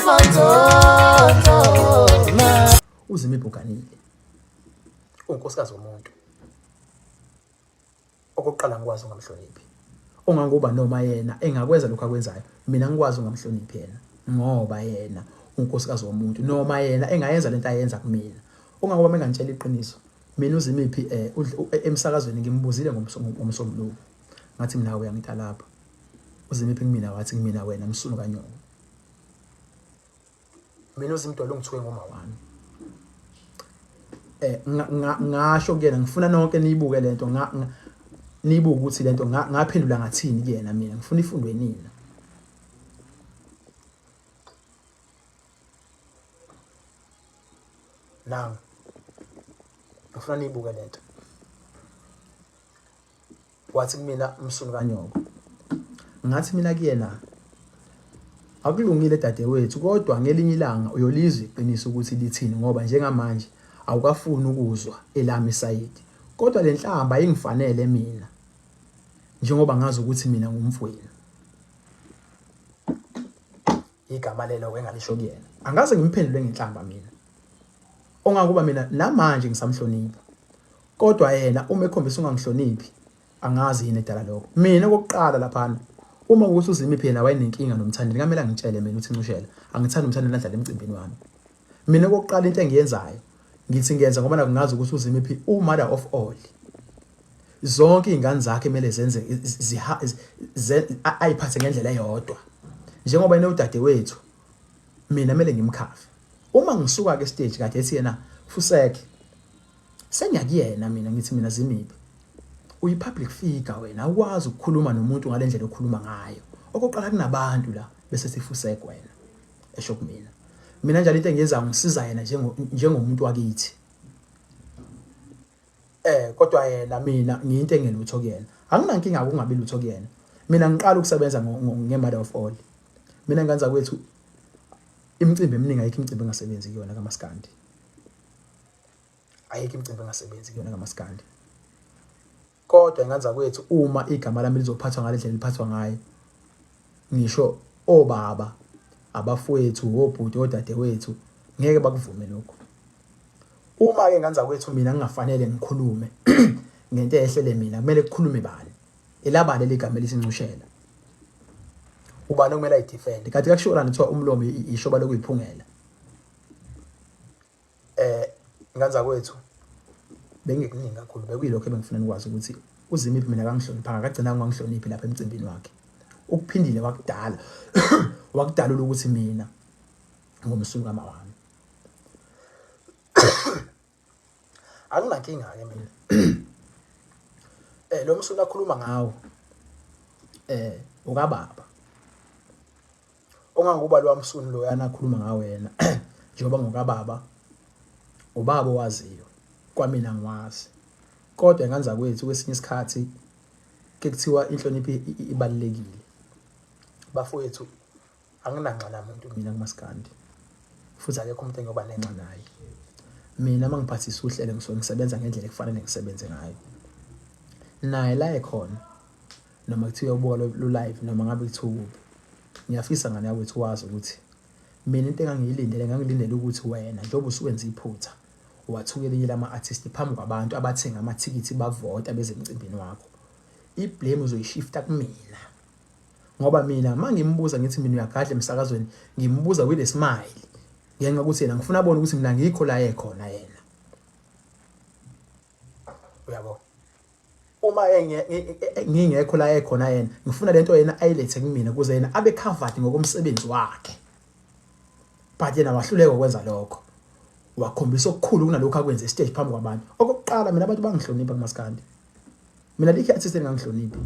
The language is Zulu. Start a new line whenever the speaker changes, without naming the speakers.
for Nzonzo.
Uzimiphi uganile. Unkosikazi womuntu. Okokuqala ngikwazi ungamhloniphi. Ongangoba noma yena engakwenza lokho akwenzayo, mina ngikwazi ungamhloniphi yena ngoba yena unkosikazi womuntu noma yena engayenza lento ayenza kumina. Ongangoba mengangitshela iqiniso, mina uZimiphi eh, emsakazweni ngimbuzile ngomsombuluko. Ngathi mina uyangitalapha. UZimiphi kumina wathi kumina wena msunu kanyoko. Mina uZimdollar ungithuke ngoma wami. Eh ngasho kuyena ngifuna nonke niyibuke lento niyibuke ukuthi lento ngaphendula ngathini kuyena mina ngifuna ifundwe nina. Nangu. Ngifuna niyibuke lento. Wathi kumina umsunu kanyoko. Ngathi mina kuyena akulungile dadewethu kodwa ngelinye ilanga uyolizwa iqiniso ukuthi lithini ngoba njengamanje awukafuni ukuzwa elami isayidi. Kodwa le nhlamba ayingifanele mina njengoba ngazi ukuthi mina ngumfwenu. Igama lelo engalisho kuyena. Angaze ngimphendule ngenhlamba mina. Ongakuba mina namanje ngisamhlonipha. Kodwa yena uma ekhombisa ungangihloniphi angazi yini edala lokho. Mina okokuqala laphana uma ukuthi uZimiphi yena wayenenkinga noMthandeni kamele angitshele mina ukuthi ncushela angithandi uMthandeni adlale emcimbini wami. Mina okokuqala into engiyenzayo ngithi ngiyenza ngoba nakungazi ukuthi uZimiphi u-mother of all. Zonke iy'ngane zakhe kumele zenze ayiphathe ngendlela eyodwa. Njengoba yena udadewethu mina kumele ngimkhave. Uma ngisuka ke stage kade ethi yena fuseke sengiyakuyena mina ngithi mina Zimiphi uyi-public figure wena awukwazi ukukhuluma nomuntu ngale ndlela okhuluma ngayo okokuqala kunabantu la bese sifusek wena esho kumina mina njalo into engiyenzayo ngisiza yena njengomuntu wakithi eh kodwa yena mina ngiyinto engelutho kuyena anginankinga ukungabi lutho kuyena mina ngiqala ukusebenza nge-mother of all mina nganza kwethu imicimbi eminingi ayikho imicimbi engasebenzi kuyona kamaskandi ayikho imicimbi engasebenzi kuyona kamaskandi kodwa nganza kwethu uma igama lami lizophathwa ngale ndlela liphathwa ngayo ngisho obaba abafowethu obhuti odadewethu ngeke bakuvume lokho uma ke nganza kwethu mina ngingafanele ngikhulume ngento eyehlele mina kumele kukhulume bani elabani leli gama elisincushela ubani okumele ayidefend kanti kakushiwo lana kuthiwa umlomo ishoba lokuyiphungela eh nganza kwethu bengekuningi kakhulu bekuyilokho ebengifuna nikwazi ukuthi uZimiphi mina kangihloniphanga akagcina ngangihloniphi lapha emcimbini wakhe ukuphindile wakudala wakudalula ukuthi mina ngumsuka kama wami anginankinga ke mina eh lo msunu akhuluma ngawo eh ukababa ongangokuba lo msunu lo yana akhuluma ngawo yena njengoba ngokababa ubaba owaziyo kwamina ngiwazi kodwa enganza kwethu kwesinye isikhathi ke kuthiwa inhlonipho ibalulekile bafowethu anginanxa namuntu mina kumaskandi futhi akekho umuntu engiyoba nenxa naye mina uma ngiphathisa uhlelo ngisuke ngisebenza ngendlela ekufanele ngisebenze ngayo naye la ekhona noma kuthiwa ubuka lo live noma ngabe kuthiwa ukuphi ngiyafisa ngane yakwethu wazi ukuthi mina into engangiyilindele ngangilindele ukuthi wena njengoba usuwenza iphutha wathuka elinye lama-artist phambi kwabantu abathenga amathikithi bavota beze emcimbini wakho i-blame uzoyishifta kumina ngoba mina uma ngimbuza ngithi mina uyagadla emsakazweni ngimbuza with a smile ngenxa ukuthi yena ngifuna abone ukuthi mina ngikho la ekhona yena uyabo uma ngingekho la ekhona yena ngifuna lento yena ayilethe kumina ukuze yena abe covered ngokomsebenzi wakhe but yena wahluleka ukwenza lokho wakhombisa okukhulu kunalokhu akwenze stage phambi kwabantu okokuqala mina abantu bangihlonipha kumaskandi mina likhe artist engangihloniphi.